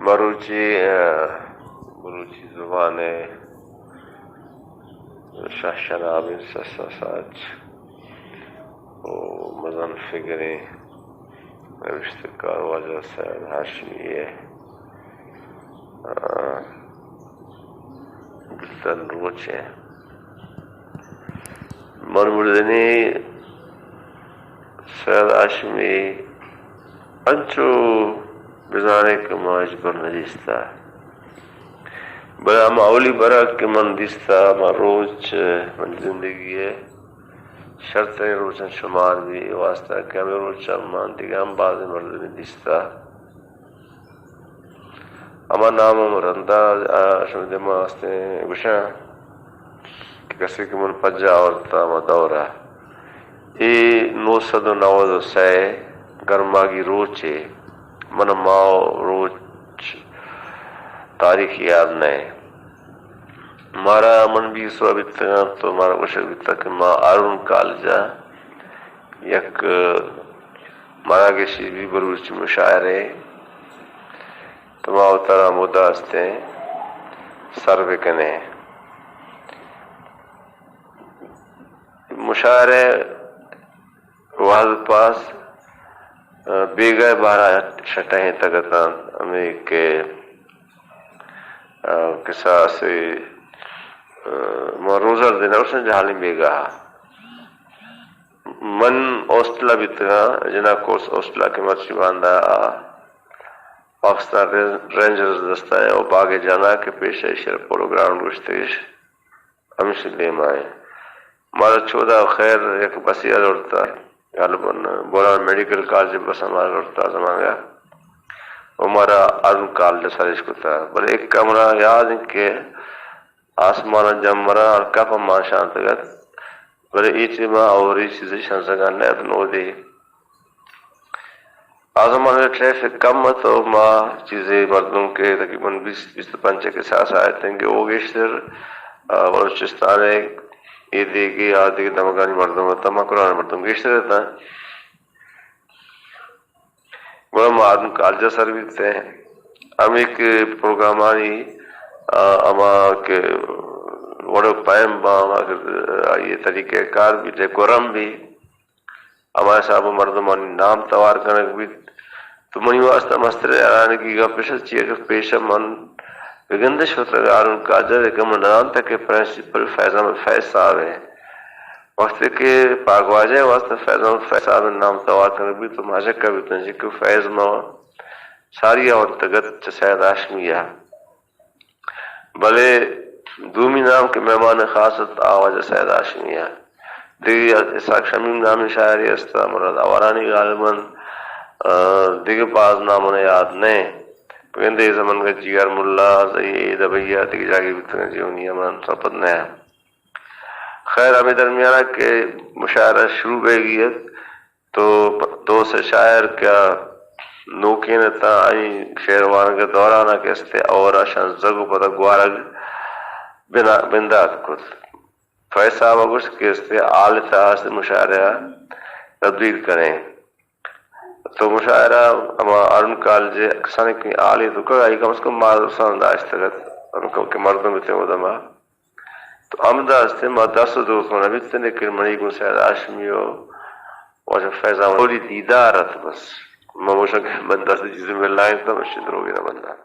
مروچی، آ، بلوچی زبان ءِ شہ شنابیں سسا ساچ ءُ مزن فگریں نبشتہ کار واجہ سید ہاشمی ءِ، آ، بلتن روچ ءَ۔ من مردنی سید ہاشمی انچو بزانے کہ ما ہچبر نہ دیستا، بلے ہما اولی برا کہ من دیستا، ہما روچ منی زندگی ءِ شرتریں روچاں شمار بی، اے واسطہ کہ ہمے روچاں من دگہ ہم بازیں مردمے دیستا۔ ہما نام ہم رندا، آ، شمئے دیما استیں گوشاں کہ کسے کہ من پجا آورتا ہما دورا۔ اے نو سد ءُ نود ءُ سئے گرماگی روچے، من ماہ ءُ روچ تاریخ یاد نہ۔ مارا من بیست سال بیتگاں تو مارا گوشگ بیتا کہ ما آرون کالج ءَ یک مراگشی بی بلوچی مشاعرے، تو ما وتارا ہمودا استیں سر بکنیں۔ مشاعرے وہد پاس، آ، بیگہ بارا شٹہیں تگتاں، ہمے کہ، آ، کساسے، آ، ما روزر دینا اسے جہالیں بیگہ۔ من ہاسٹل ءَ بیتگاں، جناح کورس ہاسٹل ءَ کہ مرچی باندا آ پاکستان رینج-، رینجرز دستہ ءَ ءُ باغ جانا کہ پیش ءَ ایشی ءَ پولو گراؤنڈ گوشتگش، ہمیشی دیما ایں۔ مارا چودا خیر یک بسے ءَ زرتا، غالباً بولان میڈیکل کالج ءِ بس ءَ مارا زرتا زمانگا ءُ مارا آرون کالج ءَ سر اش کتا۔ بلے ایک کمرہ یاد ایں کہ آسمان ءَ جمبراں ہلکا پہ مان شانتگ ات، بلے اے ٹیما اور اے چیزے شنزگا نہ ات۔ نودے آ زمانگ ءَ ٹریفک کم ات ءُ ما چیزے مردم کہ تقریباً بیست، بیست ءُ پنچ ءِ کساس ءَ اتیں کہ او گیشتر، آ، بلوچستان ءِ اے دیگے آ دیگے دمگانی مردم اتاں، مکران ءِ مردم گیشتر اتاں۔ گڑا ما آدم کالج ءَ سر بیتیں۔ ہمے کہ پروگرامانی، آ، ہما کہ وڑ ءُ پیم باں، ہما کہ آئی ءِ طریقہ کار بی، ڈیکورم بی، ہما حساب ءَ مردمانی نام توار کنگ بیت۔ تو منی واسطہ مستریں حیرانگی گپ اش ات، چیا کہ پیش ءَ من بگندش شتگ آرون کالج ءَ، لیکن من نہ زانتگ کہ پرنسپل فیض احمد فیض صاحب ایں۔ وقتے کہ پاگواجہ ءِ واسطہ فیض احمد فیض صاحب ءِ نام توار کنگ بیت، تو ما شک ءَ بیتوں، چیا کہ فیض ما ساری ءَ ونتگ ات چہ سید ہاشمی ءَ۔ بلے دومی نام کہ مہمان خاص ات، آ واجہ سید ہاشمی ءَ۔ دگہ اسحاق شمیم نامیں شاعرے است، مراد آوارانی غالباً، آ، دگہ باز نام من یاد نہ۔ گندے زمانگ ءَ جی آر ملا، زئی اے دبئی ءَ دگہ جاگے بیتگ، جیونی ءَ من سرپد نہ۔ خیر، ہمے درمیان ءَ کہ مشاعرہ شروع بیگی ات، تو دو سے شاعر کہ نوکین اتاں، آئی شعر وانگ ءِ دوران ءَ کہ استے اور ءَ شنزگ ءُ پدا گوارگ بنا-، بندات کت۔ فیض صاحب ءَ گوشت کہ استے حال ءِ تہا استے مشاعرہ ءَ تبدیل کنیں۔ تو مشاعرہ ہما آرون کالج ءِ کسانیں کہ حال ءِ توکا آئی کم از کم مارا درساں داشتگ ات، ہم کم کہ مردم اتیں اودما۔ تو ہمدا استیں ما دست ءُ دوست نہ بیتیں، لیکن منی گوں سید ہاشمی ءُ واجہ فیض احمد اولی دیدار ات بس۔ ما گوشاں کہ من دست چیزے ملائیں تو مشی دروگے نہ بنداں۔